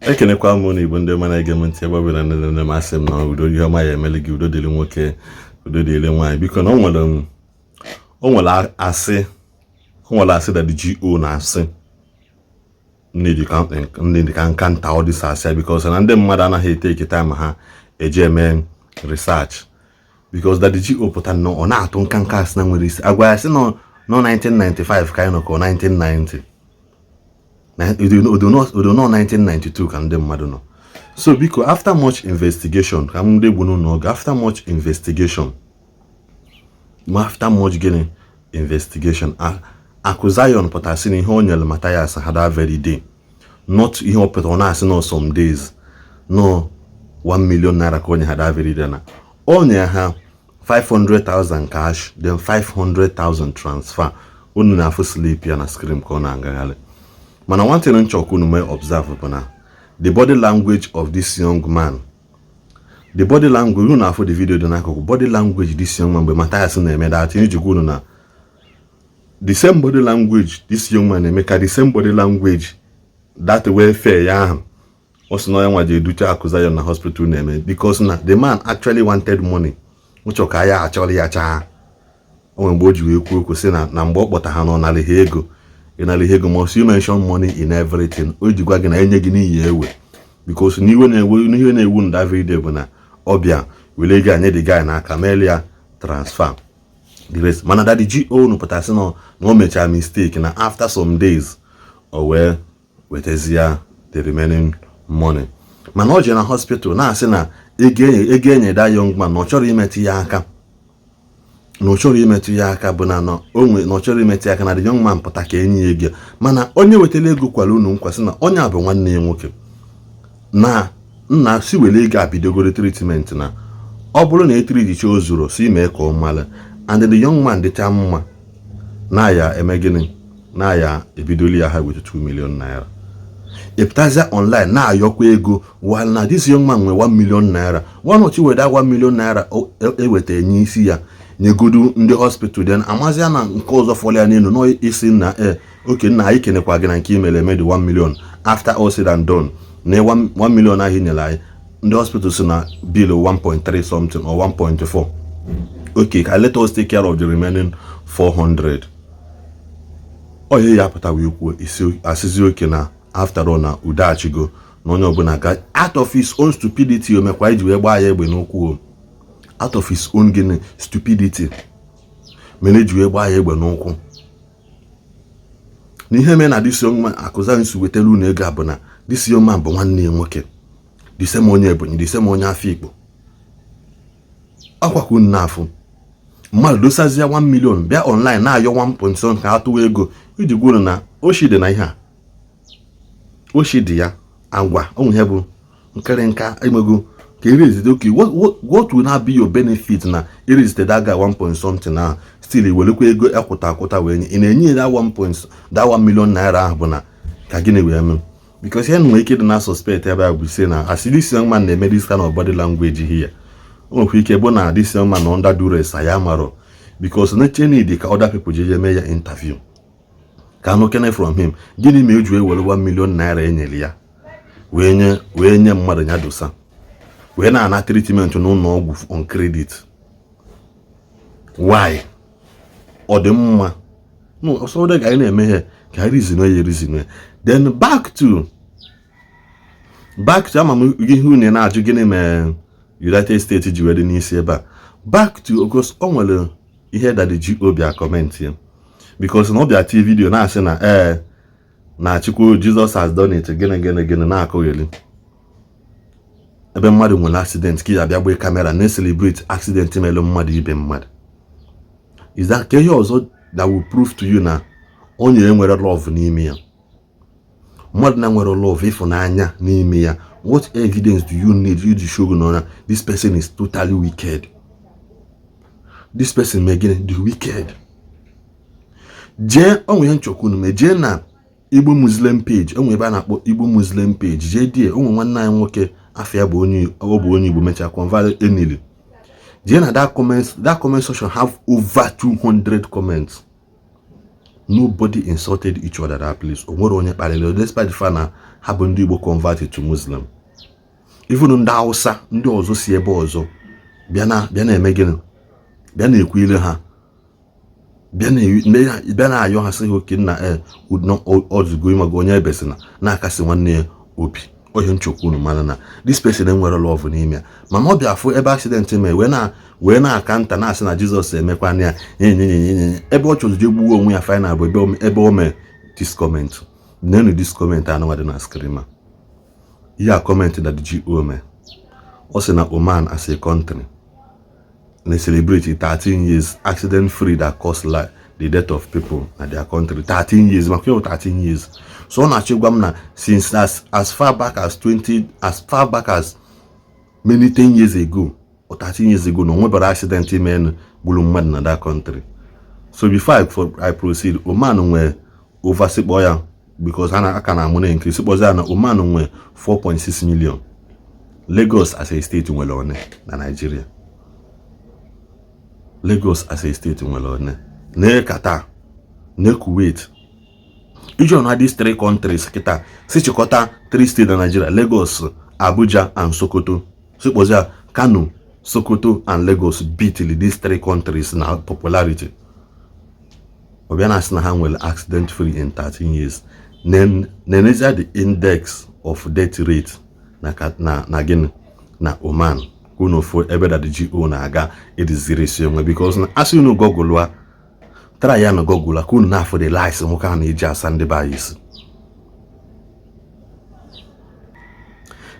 Ekenekwa m na Igbo ndị ọma na-ege m ntị, ebe ọ bụla nne m, asị m na udo, ihe ọma ya emele gị, udo dịrị nwoke, udo dịrị nwaanyị. Biko, na o nwere asị, o nwere asị that the GO na-asị ndị ka nka nta ọ dịsa asị, because na ndị mmadụ anaghị eteki time ha eji eme research, because that the GO pụta nnọọ, ọ na-atụ nka nka asị na nwere isi agwa ya sị nọ nọ 1995 ka anyị nọ, ka ọ 1990 odo nọ 1992 ka ndị mmadụ nọ. So biko, after much investigation, ka m ndị gbunu n'oge, after much investigation, ma after much gịnị investigation, Akụ Zion pụtara sị na ihe o nyere Mathias ha that very day, not ihe ọ pụtara ọ na-asị no some days, no 1 million naira ka o nye ha that very day, na o nye ha 500,000 cash, then 500,000 transfer. Unu na-afụ slip ya na screen ka ọ na-agagharị. Mana one thing nchọkwa unu mee observe bụ na the body language of this young man, the body language unu na-afụ the video dị n'akụkụ, body language this young man mgbe Mathias na-eme that, ijikwa unu na the same body language this young man na-eme ka the same body language that welfare ya ahụ ọ sị na ya nwa ji eduche Akụ Zion na hospital na-eme, because na the man actually wanted money. Ụchọ ka ya achọrọ ya chaa. O nwere mgbe o ji wee kwuo okwu sị na mgbe ọ kpọta ha na ọ narị ha ego, ịnara ha ego. Must you mention money in everything? O ji gwa gị na enye gị n'iyi ewe, because n'iwe na-ewu, n'ihe na-ewu nda everyday bụ na ọ bịa were ego anyị the guy n'aka meeli ya transfer the rest. Mana Daddy GO unu pụtara sị na o mechara mistake, na after some days o wee wetazie the remaining money. Mana ọ jere na hospital na-asị na ego enye that young man, na ọ chọrọ imetụ ya aka, na ọ chọrọ imetụ ya aka, bụ na o nwe na ọ chọrọ imetụ ya aka, na the young man pụta ka enye ya ego. Mana onye wetara ego kwara unu nkwa sị na onye a bụ nwanne ya nwoke, na nna si were ego a bidogoro treatment, na ọ bụrụ na etriticha o zuru, si mee ka ọ mara, and the young man dịcha mma na ya eme gịnị, na ya ebidoli ya ha with 2 million naira. Ịpụtazia online na-ayọkwa ego, while na this young man nwe 1 million naira. One otu weda 1 million naira eweta enye isi ya nyegodu ndị hospital, then amazia na nke ọzọ fọrọ ya n'elu nọ isi na e oke nna anyị kenekwa gị na nke imere eme. The 1 million, after all said and done, na 1 million ahụ nyere anyị, ndị hospital si na bill 1.3 something or 1.4. Okay, ka let us take care of the remaining 400. Onye ya pụta wee kwuo isi asịzi oke na after all na udo achigo, na onye ọbụla ga out of his own stupidity o mekwa iji wee gbaa ya egbe n'ụkwụ o, out of his own gịnị stupidity mere eji wee gbaa ya egbe n'ụkwụ. N'ihe mere na this young man Akụ Zion si wetara unu ego a bụ na this young man bụ nwanne ya nwoke, the same onye Ebonyi, the same onye Afikpo. Ọkwa ka unu na-afụ mmadụ dosazie 1 million, bịa online na-ayọ 1.7 ka atụwa ego iji gwa unu na oshi dị na ihe a, oshi dị ya agwa onwe ihe bụ nkịrịnka emego ka erezite. Okay, what will now be your benefit na erezite that guy 1 point something ahụ, still iwerekwa ego ekwụta akwụta wee nye? Ị na-enye ya that 1 point, that 1 million naira ahụ bụ na ka gịnị wee mee? Because ihe nwere ike ịdị na suspect ebe a bụ ise na as this young man na-eme this kind of body language here, o nwekwa ike bụ na this young man nọ under duress, ya marọ, because nature need ka other people ji eme ya interview ka anụ kene from him. Gịnị ma eji wee were 1 million naira enyere ya wee nye mmadụ ya dosa wee na-ana treatment n'ụlọ ọgwụ on credit? Why? Ọ dị mma no ọsọ ka anyị na-eme ihe ka anyị reason ya, reason ya. Then back to ama m ihe unu na-ajụ, gịnị mere United States ji wee dị n'isi ebe a? Back to because o nwere ihe Daddy GO bịa comment ya, because na ọ bịa tie video na-asị na ee na Chukwu, Jesus has done it, gịnị gịnị gịnị, na-akụghịrị ebe mmadụ nwere accident ka ị abịa gbee camera na-celebrate accident mere mmadụ ibe mmadụ. Is that ka ihe ọzọ that will prove to you na onye nwere love n'ime ya, mmadụ na nwere love, ịfụnanya n'ime ya? What evidence do you need you to show na this person is totally wicked? This person mee gịnị? The wicked. Jee, onwe ihe nchọkwu unu mee, jee na Igbo Muslim page, onwe ebe a na-akpọ Igbo Muslim page, jee die onwe nwanne anyị nwoke, afọ ya bụ onye ọ bụ onye Igbo mechaa convert enili. Jee na that comment section have over 200 comments. Nobody insulted each other that place. O nwere onye kparịrị, despite the fact na ha bụ ndị Igbo converted to Muslim. Even ndị Hausa, ndị ọzọ si ebe ọzọ bịa na bịa na-eme gịnị, bịa na-ekwu ile ha, bịa na-ayọ ha, sị ha oke nna e ọzụgo ịmago onye ebesina na-akasị nwanne ya obi. Onye nchekwa unu mana na this person enwere love n'ime ya, mana ọ bịa fụ ebe accident mee, wee na-aka nta na-asị na Jizọs emekwana ya nye nye nye nye. Ebe ọ chọrọ je gbuo onwe ya final bụ ebe o mee this comment. Nenu this comment anụnwa dị na screen a. Ihe a comment that the GO mee, ọ sị na Oman as a country na celebrate 13 years accident free that cause life, the death of people na their country. 13 years, maka 13 years. So ọ na-achọ ịgwa m na since as far back as 20, as far back as many 10 years ago or 13 years ago, na onwebara accident ime gburu mmadụ na that country. So before I proceed, Oman nwee over, sikpọ ya, because ha aka na-amụ na increase, sikpọzi ya na Oman nwee 4.6 million. Lagos as a state nwere one na Nigeria? Lagos as a state nwere one? Na Qatar, na Kuwait, iji ọna these three countries kịta si chịkọta three states na Nigeria, Lagos, Abuja and Sokoto, si kpọzi ya Kano, Sokoto and Lagos beat these three countries na popularity. Ọ bịa na asị na ha nwere accident free in 13 years. Nenezia the index of death rate na gịnị, na Oman, ka unu fụ ebe that the GO na-aga ediziri esi onwe, because na asị unu google, try ya na google, ka unu na-afụ the lies nwoke a na-eji asa ndị be anyị isi.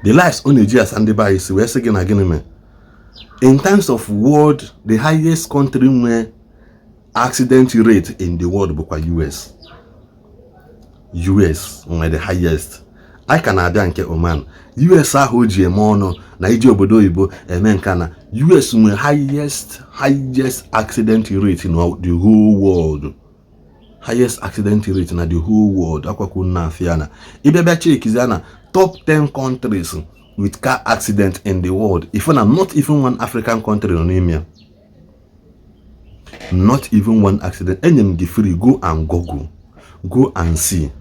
The lies ọ na-eji asa ndị be anyị isi, wee sị gị na gịnị mee in terms of world, the highest country nwee accident rate in the world bụkwa US. US nwere the highest. Anyị ka na-abịa nke Oman. US ahụ o ji eme ọnụ na iji obodo oyibo eme nka, na US nwere highest accident rate in the whole world, highest accident rate na the whole world. Akwakwu na afịa na ịbịa bịa checkizi na top 10 countries with car accident in the world, if na not even one African country nọ n'ime ya, not even one accident. Enye m gị free, go and google, go and see.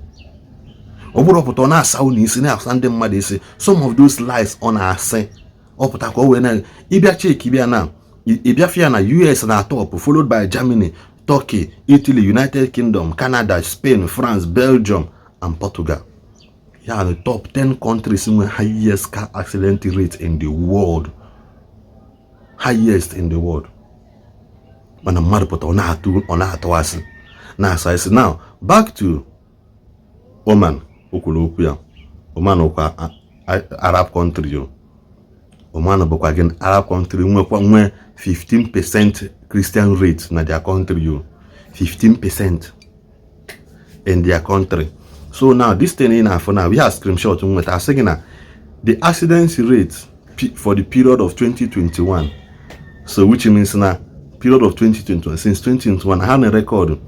Ọ bụrụ ọpụta, ọ na-asa unu isi, na-asa ndị mmadụ isi. Some of those lies ọ na-asị, ọ pụta ka o wee na ịbịa check, bịa na ịbịa na US na top, followed by Germany, Turkey, Italy, United Kingdom, Canada, Spain, France, Belgium and Portugal. Ya the top 10 countries nwe highest car accident rate in the world, highest in the world. Mana mmadụ pụta, ọ na-atụ asị, na-asa isi. Now back to Oman. O kwuru okwu ya, Oman bụkwa Arab country o. Oman bụkwa gị Arab country, nwekwa nwee 15% Christian rate na their country o, 15% in their country. So now this thing ị na-afụ now, we have screenshot nweta, asị gị na the accident rate for the period of 2021, so which means na period of 2021, since 2021, ha na record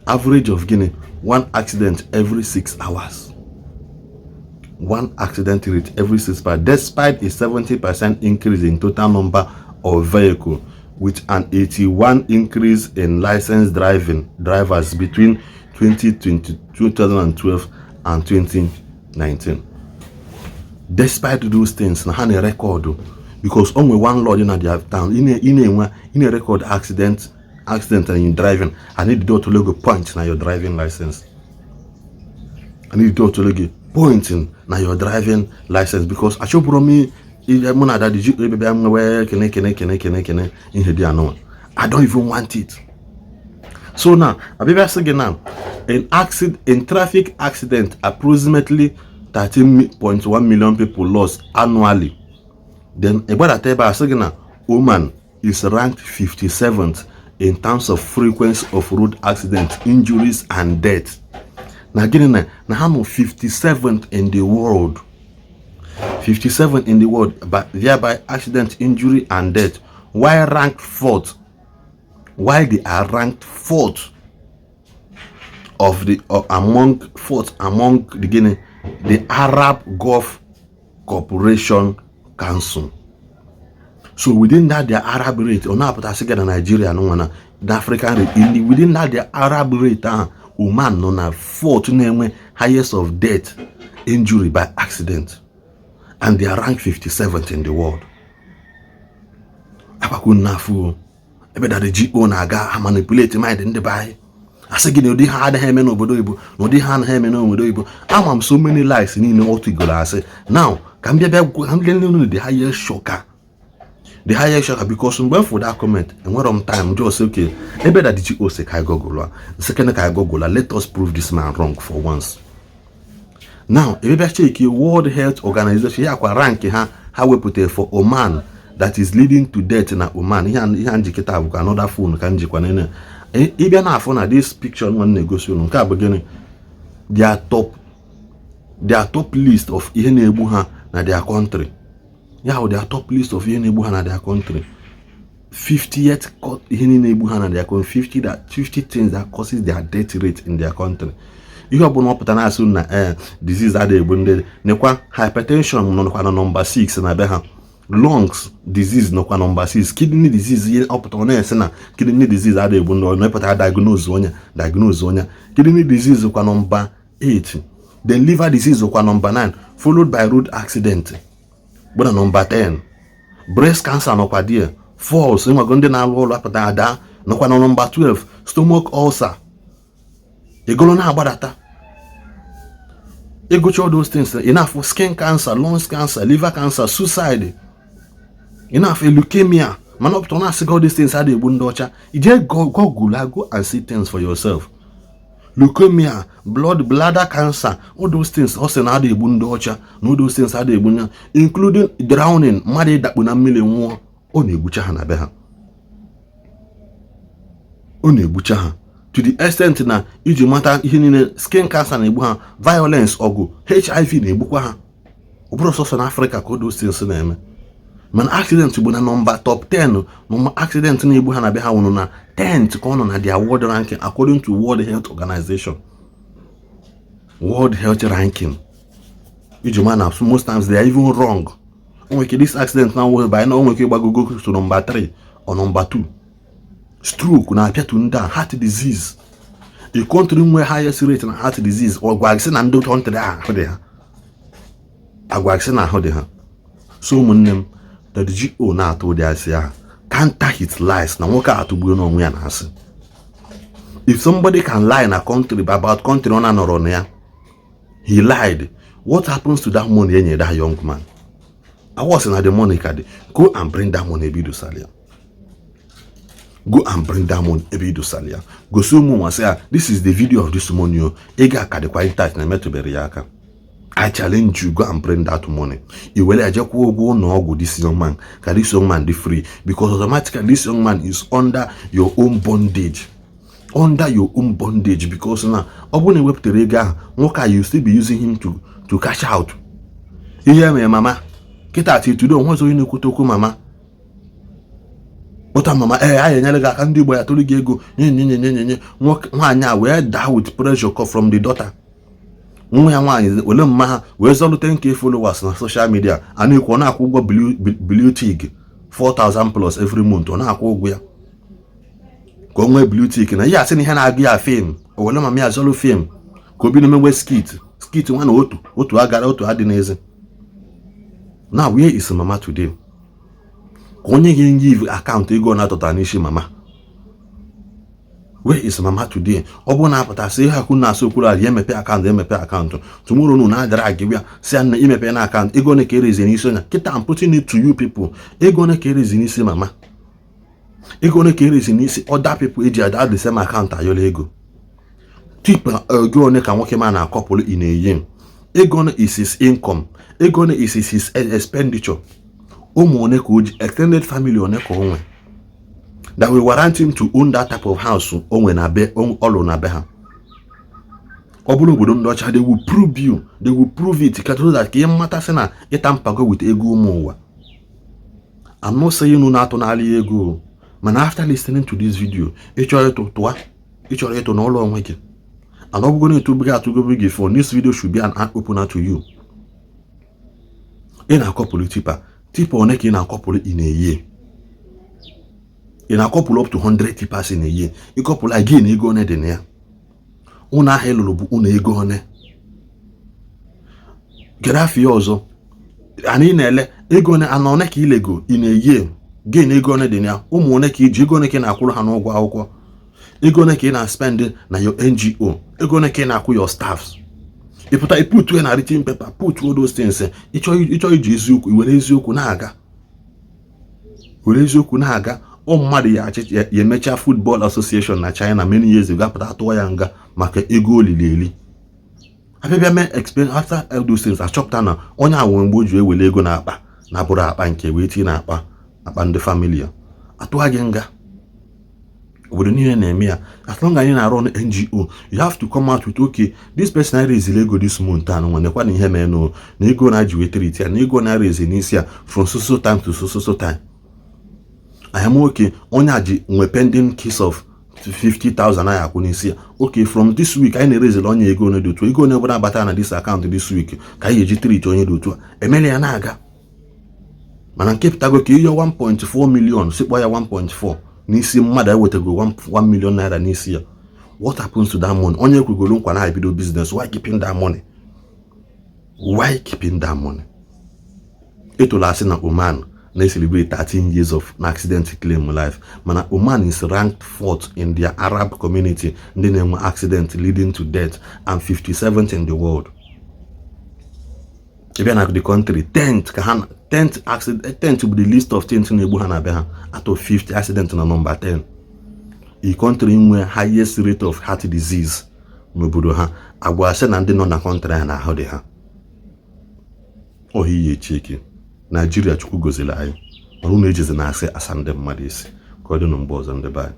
average of gịnị? One accident every 6 hours, one accident rate every 6 hours, despite a 70% increase in total number of vehicle with an 81 increase in licensed driving drivers between 2020, 2012 and 2019. Despite those things, na ha na-record, because o nwe one law dị na their town, ị na-enwe, ị na-record accident and in driving, and need to go point na your driving license, and need to gị point na your driving license, because achọbụrụ m mụ na daddy ji ebe bịa nwewe kene kene kene kene kene ihe dị anọ. I don't even want it. So now abịbịa sị gị na in traffic accident, approximately 13.1 million people lost annually. Then ịgbadata ebe a, sị gị na Oman is ranked 57th in terms of frequency of road accident, injuries and death. Na gịnị? Na ha nọ 57th in the world, 57 in the world, but thereby accident, injury and death, while ranked fourth, while they are ranked fourth of the among fourth among the gịnị, the Arab Gulf Cooperation Council. So within that their Arab rate, ọ na-apụtasị gị na Nigeria nwa na the African rate in within that their Arab rate ahụ, Oman nọ na fourth na-enwe highest of death, injury by accident, and they are ranked 57th in the world. Akwakwu n'afọ ebe Daddy G.O na-aga ha manipulate mind ndị be anyị, asị gị na ụdị ha adịghị eme n'obodo oyibo, na ụdị ha anaghị eme n'obodo oyibo. Ama m so many lies niile ọ tụgoro asị. Now ka m bịa bịa ka m lelee unu the highest shocker, the highest shocker, because mgbe m fụ that comment, enwere m time just okay. Ebe Daddy G.O si ka anyị google a second, ka anyị google, let us prove this man wrong for once. Now ebe bịa check World Health Organization ya kwa rank ha ha wepụtara for Oman that is leading to death na Oman. Ihe a njikịta bụkwa another phone ka njikwa nene. Ịbịa na-afụ na this picture nwa na-egosi unu, nke a bụ gịnị? Their top list of ihe na-egbu ha na their country. Ya bụ their top list of ihe na-egbu ha na their country, 50th ihe niile na-egbu ha na their country, 50, that 50 things that causes their death rate in their country. Ihe ọbụla ọ pụtara na-asị na ee disease adịghị egbu ndị nekwa. Hypertension nọkwa na nọmba 6 na be ha, lungs disease nọkwa nọmba 6, kidney disease. Ihe ọ pụtara na-esi na kidney disease adịghị egbu ndị ọ na-epụtara diagnose onye kidney disease kwa nọmba 8, then liver disease kwa nọmba 9, followed by road accident bụ na nọmba 10. Breast cancer nọkwa there, falls, ịnwago ndị na-alụ ụlọ apụta ada, nọkwa na nọmba 12, stomach ulcer. Egolo na-agbadata, ịgụcha all those things, ị na-afụ skin cancer, lungs cancer, liver cancer, suicide, ị na-afụ leukemia. Mana ọ pụtara na-asị gị all these things adịghị egbu ndị ọcha. Ije google, go and see things for yourself. Leukemia, blood, bladder cancer, all those things ọ sị na adị egbu ndị ọcha, na all those things adị egbu ya, including drowning, mmadụ ịdakpu na mmiri nwụọ. Ọ na-egbucha ha na be ha, ọ na-egbucha ha to the extent na iji mata ihe niile. Skin cancer na-egbu ha, violence, ọgụ, HIV na-egbukwa ha. Ọ bụrụ sọsọ na Afrịka ka all those things na-eme, mana accident bụ na nọmba top 10 nọmba accident na-egbu ha na be ha nwụrụ na 10th ka ọ nọ na their world ranking, according to World Health Organization, World Health Ranking. Iji ma na most times they are even wrong. O nwere ike this accident na nwere by na o nwere ike ịgbagogo to nọmba 3 or nọmba 2. Stroke na-apịatu ndị a, heart disease. The country nwe highest rate na heart disease, ọ gwa gị sị na ndị country ahụ dị ha, agwa gị sị na ahụ dị ha. So ụmụnne m, Daddy G.O na-atụ ụdị asị ahụ, counter his lies na nwoke a atụgbuo n'onwe ya na asị. If somebody can lie na country, about country ọ na-anọrọ na ya, he lied, what happens to that money enye that young man? I was na the money ka dị. Go and bring that money ebe idosara ya. Go and bring that money ebe idosara ya. Gosi ụmụ nwa sị ya, "This is the video of this money." O ego a ka dịkwa intact na emetụbere ya aka. I challenge you, go and bring that money. I were ya jekwa ụgwọ ụlọ ọgwụ this young man, ka this young man dị free, because automatically this young man is under your own bondage, under your own bondage, because na ọ bụrụ na ewepụtara ego ahụ, nwoke a, you still be using him to cash out. Ihe mere mama kịta till today, onwezi onye na-ekwute okwu mama. Kpọta mama, ee, anyị enyere gị aka, ndị Igbo ya tụrụ gị ego, nye nye nye nye nye nye. Nwaanyị a wee daa with pressure from the daughter, nwa ya nwaanyị were mma ha wee zọlute nke followers na social media a na-ekwu. Ọ na-akwụ ụgwọ blue tick 4000 plus every month. Ọ na-akwụ ụgwọ ya ka o nwee blue tick na ihe asị na ihe na-agụ ya fame. O were mama ya zọlụ fame ka o bido mewe skit skit nwa na otu otu agara otu adị n'ezi. Now where is mama today? Ka onye ga-enye akaụntụ ego ọ na-atọta n'isi mama. Where is mama today? Ọ bụrụ na apụta sị ihe akụ na-asị okwuru ala ya emepe akaụntụ, emepe akaụntụ tomorrow, unu na-adara gị bịa si ya na imepe na akaụntụ, ego one ka erezi n'isi onye kịta? I'm putting it to you people. Ego one ka erezi n'isi mama? Ego one ka erezi n'isi other people eji ada the same akaụntụ ayọla ego? Tipper ego one ka nwoke ma na-akọpụrụ ị na-eyi? Ego one is his income? Ego one is his expenditure? Ụmụ one ka o ji? Extended family one ka o nwe that will warrant him to own that type of house o nwe na be ọlụ na be ha? Ọ bụrụ obodo ndị ọcha, they will prove you, they will prove it ka so that ka ị mata sị na ịta mpago with ego ụmụ ụwa. I'm not saying unu na-atụ n'ala ego, mana after listening to this video, ị chọrọ ịtụ, tụa. Ị chọrọ ịtụ n'ụlọ onwe gị, and ọ bụgo na etụbụghị atụgobe gị for this video should be an eye opener to you. Ị na-akọpụrụ tipper, tipper one ka ị na-akọpụrụ ị na-eyi? Ị na-akọpụrụ up to 100 tippers in a year? Ịkọpụrụ again, ego one dị na ya? Ụlọ ahụ ị lụrụ bụ ụlọ ego one? Kedu afọ ya ọzọ anyị na-ele ego one? Ana one ka ilego ị na-eyi gain? Ego one dị na ya? Ụmụ one ka iji? Ego one ka ị na-akwụrụ ha n'ụgwọ akwụkwọ? Ego one ka ị na-spend na your NGO? Ego one ka ị na-akwụ your staffs? Ịpụta, iput ya na written paper, put all those things. Ịchọ iji eziokwu, i were eziokwu na-aga, were eziokwu na-aga. Ụmụ mmadụ ya achị ya emecha. Football Association na China many years ago, apụta atụọ ya nga maka ego olili eli. Abịabịa mee explain after all those things, achọpụta na onye a nwere mgbe o ji ewele ego na-akpa na-abụrụ akpa nke wee tinye na akpa ndị family ya, atụọ gị nga. Obodo niile na-eme ya. As long as anyị na-arụ NGO, you have to come out with, "Okay, this person I raise ego this month anụ nwa, nekwa na ihe mee na ego na ji wetara ite ya na ego na raise n'isi ya from so so time to so so so time." I am okay. Onye a ji nwe pending case of 50,000 anyị akwụ n'isi ya. Okay, from this week anyị na-erezili onye ego one dị otu, ego one bụla abata na this account this week ka anyị eji treat onye dị otu a. Emela ya na-aga. Mana nke pụtago ka ihe 1.4 million si kpọọ ya 1.4 n'isi mmadụ, ewetago 1 million naira n'isi ya. What happens to that money? Onye ekwegoro nkwa na ebido business, why keeping that money? Why keeping that money? Etola asị na Oman na-celebrate 13 years of an accident claim life, mana Oman is ranked fourth in their Arab community ndị na-enwe accident leading to death and 57th in the world. Ị na the country 10th ka ha 10th accident, 10th bụ the list of things na-egbu ha na be ha out of 50 accident na number 10. A country nwe highest rate of heart disease n'obodo ha, agwa asị na ndị nọ na country ha na ahụ dị ha ohi ya echeke. Naijiria, Chukwu goziri anyị, mana unu ejizi na asị asa ndị mmadụ isi. Ka ọ dị na mgbe ọzọ, ndị be anyị.